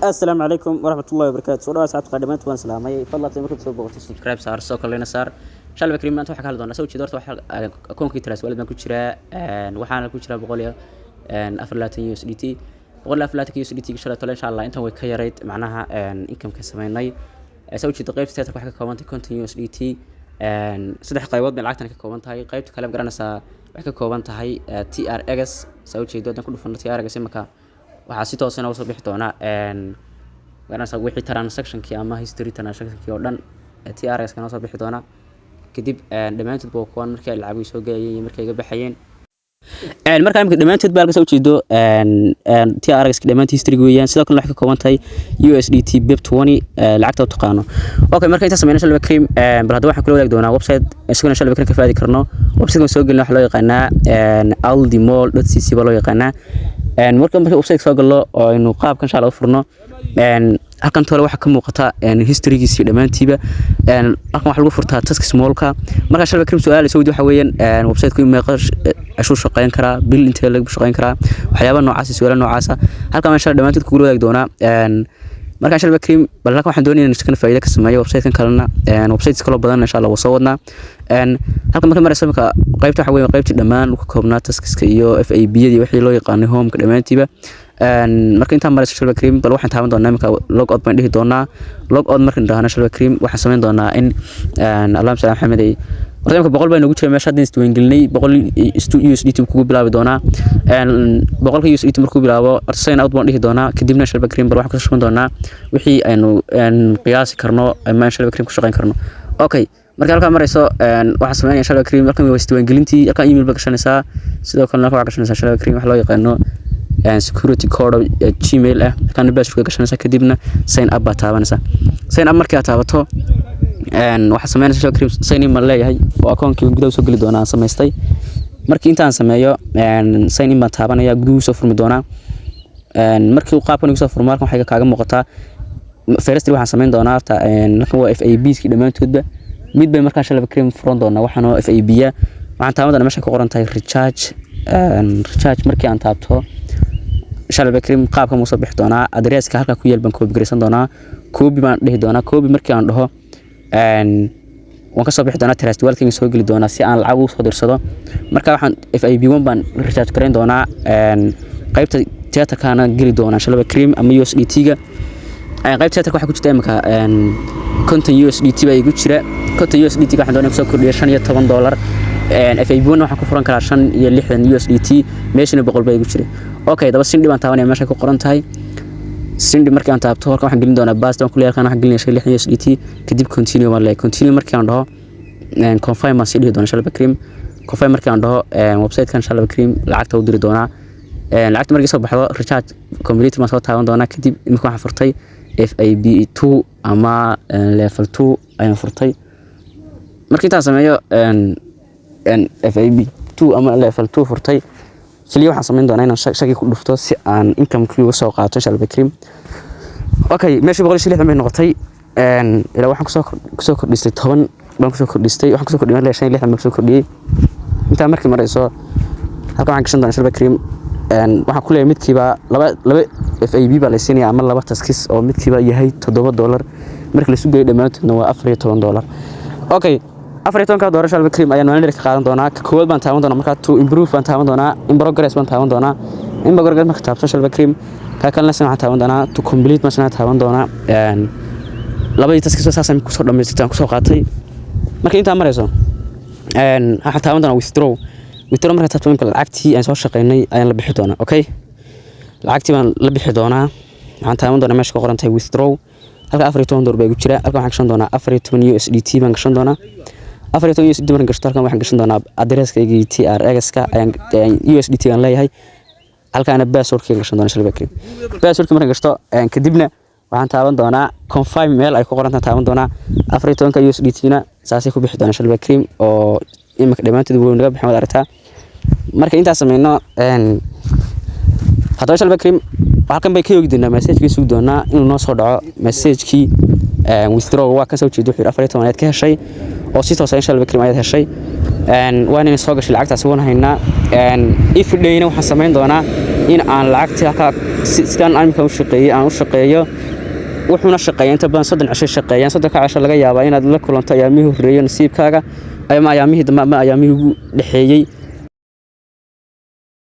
Asalaamu calaykum waraxmatullahi wabarakaatu. Soo dhawaad, asxaabta dhamaantood, waan salaamay. Fadlan markaad soo boqoto, subscribe saar, soo kalena saar. Shalba kariim, maanta waxaa ka hadli doonaa soo jeedo. Horta waxa akoonkii Trust Wallet baan ku jiraa, waxaana ku jiraa 124 USDT, 124 USDT. Shalay tole, insha Allah, intan way ka yarayd, macnaha income-ka sameynay. Soo jeedo, qaybta Tether waxay ka kooban tahay 50 USDT. Saddex qaybood bay lacagtan ka kooban tahay. Qaybta kale, ma garanaysaa, waxay ka kooban tahay TRX. Soo jeedo, haddaan ku dhufano TRX imaka, waxaa si toosana usoo bixi doona, garanaysaa, wixii transactionkii ama history transactionkii oo dhan TRX kana soo bixi doona. Kadib dhammaantood waa kuwan, markii ay lacaguhu soo gelayeen iyo markii ay ga baxayeen. Markaa imika dhammaantood baa halka soo jeedo, TRX ka dhammaantii history weeyaan. Sidoo kale waxay ka kooban tahay USDT BEP20, lacagta u taqaano. Okay, marka inta sameeyna, shalba cream, bal hadda waxaan kula wadaagi doonaa website isaguna, shalba cream, ka faadi karno. Website kan soo gelina waxaa loo yaqaanaa aldimall.cc baa loo yaqaanaa. Marka website soo gallo oo aynu qaabkan insha Allah u furno, halkan tole waxaa ka muuqata historygiisii dhammaantiiba. Halkan waxaa lagu furtaa task smallka. Marka, shalba cream, su'aal soo waxa weeyaan: website-ku meeqa cashuu shaqeyn karaa? Bil intee lagu shaqeyn karaa? Waxyaabaha noocaas, su'aalo noocaasa halkan baan shalay dhammaantood kugula wadaagi doonaa. Marka, shalba cream, bal halkan waxaan doonayaa in iskana faa'iido ka sameeyo website-kan kalena, websites kaloo badan insha Allah waa soo wadnaa. Halkan marka marayso imika, qaybta waxa weeye qaybtii dhammaan ka koobnaa taskiska iyo FAB-yadii, wixii loo yaqaanay home-ka dhammaantiiba. Marka intaan marayso, shalba cream, bal waxaan taaban doonaa imika log out baan dhihi doonaa. Log out markaan dhahno, shalba cream, waxaan samayn doonaa in, Allahumma salli Maxamed, ay horta imika 100 baa noogu jira meesha. Haddaan isdiiwaangelinay, 100 USDT kugu bilaabi doonaa. 100-ka USDT markuu bilaabo, horta sign out baan dhihi doonaa. Kadibna, shalba cream, bal waxaan ku shuban doonaa wixii aynu qiyaasi karno ama shalba cream ku shaqeyn karno. Okay, marka halkaa marayso, waxaan sameynaya, shalba cream, halkan waa isdiiwaangelintii. Halkan email baa gashanaysaa. Sidoo kalena halkan waxaa gashanaysaa, shalba cream, waxa loo yaqaano security code Gmail ah. Halkan password gashanaysaa, kadibna sign up baa taabanaysaa. Sign up markii aad taabato, waxaad sameynaysaa, shalba cream, sign in baan leeyahay oo akoonkii gudaha soo geli doonaa aan samaystay. Markii intaan sameeyo, sign in baan taabanaya, guduhu soo furmi doonaa. Markii uu qaabkan igu soo furmo, halkan waxay kaaga muuqataa. Firstly, waxaan sameyn doonaa horta, halkan waa FAB ski dhammaantoodba. Mid bay markaa, shalba cream, furan doonaa. Waxaan oo FAB ah waxaan taaban doonaa meesha ku qoran tahay recharge. Recharge markii aan taabto, shalba cream, qaabka muu soo bixi doonaa. Addresska halka ku yaal baan copy garaysan doonaa, copy baan dhihi doonaa. Copy markii aan dhaho, waan ka soo bixi doonaa, Trust Wallet soo geli doonaa si aan lacag ugu soo dirsado. Marka waxaan FAB 1 baan recharge garayn doonaa, qaybta Tetherkana geli doonaa, shalba cream, ama USDT ga. Qaybta Tetherka waxaa ku jirta imika 50 USDT baa igu jira. 50 USDT waxaan doonaya kusoo kordhiya $15. FAB 1 waxaan ku furan karaa 65 USDT, meeshana 100 baa igu jira. Okay, daba send baan taabanaya meesha ku qoran tahay. Send markii aan taabto, halkan waxaan gelin doonaa paste baan ku leeyahay. Halkan waxaan gelinaya 65 USDT. Kadib continue baan leeyahay. Continue markii aan dhaho, confirm baan sii dhihi doonaa, shalba cream. Confirm markii aan dhaho, website-kan, shalba cream, lacagta u diri doonaa. Lacagta markii soo baxdo, recharge complete baan soo taaban doonaa. Kadib imika waxaan furtay FAB 2 ama level 2 ayaan furtay. Markii intaan sameeyo, FAB 2 ama level 2 furtay, kaliya waxaan samayn doonaa inaan shaki ku dhufto si aan income-kii uga soo qaato, shalba cream. Okay, meeshii 160 bay noqotay. Ilaa waxaan kusoo kordhistay 10 baan kusoo kordhistay. Waxaan kusoo kordhiyay 65 baan kusoo kordhiyey. Intaa markii marayso, halkan waxaan gashan doonaa, shalba cream, waxaan ku leeyahay midkiiba laba FAB baa la siinaya ama laba tasks oo midkiiba yahay $7. Marka la isu geeyo dhammaantoodna waa $14. Okay, $14 shalba cream ayaan maalin dheer ka qaadan doonaa. Ka koowaad baan taaban doonaa. Markaa to improve baan taaban doonaa, in progress baan taaban doonaa. In progress marka taabto, shalba cream, ka kalena waxaan taaban doonaa to complete masna taaban doonaa. Labadii tasks saasaan kusoo dhamaystirtay, aan kusoo qaatay. Marka intaa marayso, waxaan taaban doonaa withdraw. Withdraw marka taabto, imika lacagtii aan soo shaqeynay ayaan la bixi doonaa. Okay, lacagtii baan la bixi doonaa. Waxaan taaban doonaa meesha ku qoran tahay withdraw. Halka $14 baa igu jira. Halkan waxaan gashan doonaa 14 USDT baan gashan doonaa. 14 USDT markaan gashto, halkan waxaan gashan doonaa addresskaygii TRX-ka ayaan USDT aan leeyahay. Halkaana passwordkayga gashan doonaa, shalba cream. Passwordka markaan gashto, kadibna waxaan taaban doonaa confirm meel ay ku qoran tahay taaban doonaa. 14-ka USDT na saasay ku bixi doonaa, shalba cream, oo imika dhammaantood way naga bixin, wad aragtaa. Marka intaas sameyno haddaba, shalba cream, halkan bay ka yoogi doonaa. Message-kii sugi doonaa inuu noo soo dhaco. Message-kii withdraw waa kan. Soo jeedo, wuxuu yidhi 14 ayaad ka heshay oo si toos ah, insha Allah cream, ayaad heshay. Waan inay soo gashay lacagtaasi, waan haynaa. Everydayna waxaan samayn doonaa In aan lacagtii halkaa sidaan imika u shaqeeyey aan u shaqeeyo. Wuxuuna shaqeeya inta badan 30 cisho shaqeeyaan. 30-ka cisho laga yaabaa inaad la kulanto ayaamihii horreeyey nasiibkaaga, ama ayaamihii dambe, ama ayaamihii ugu dhexeeyey.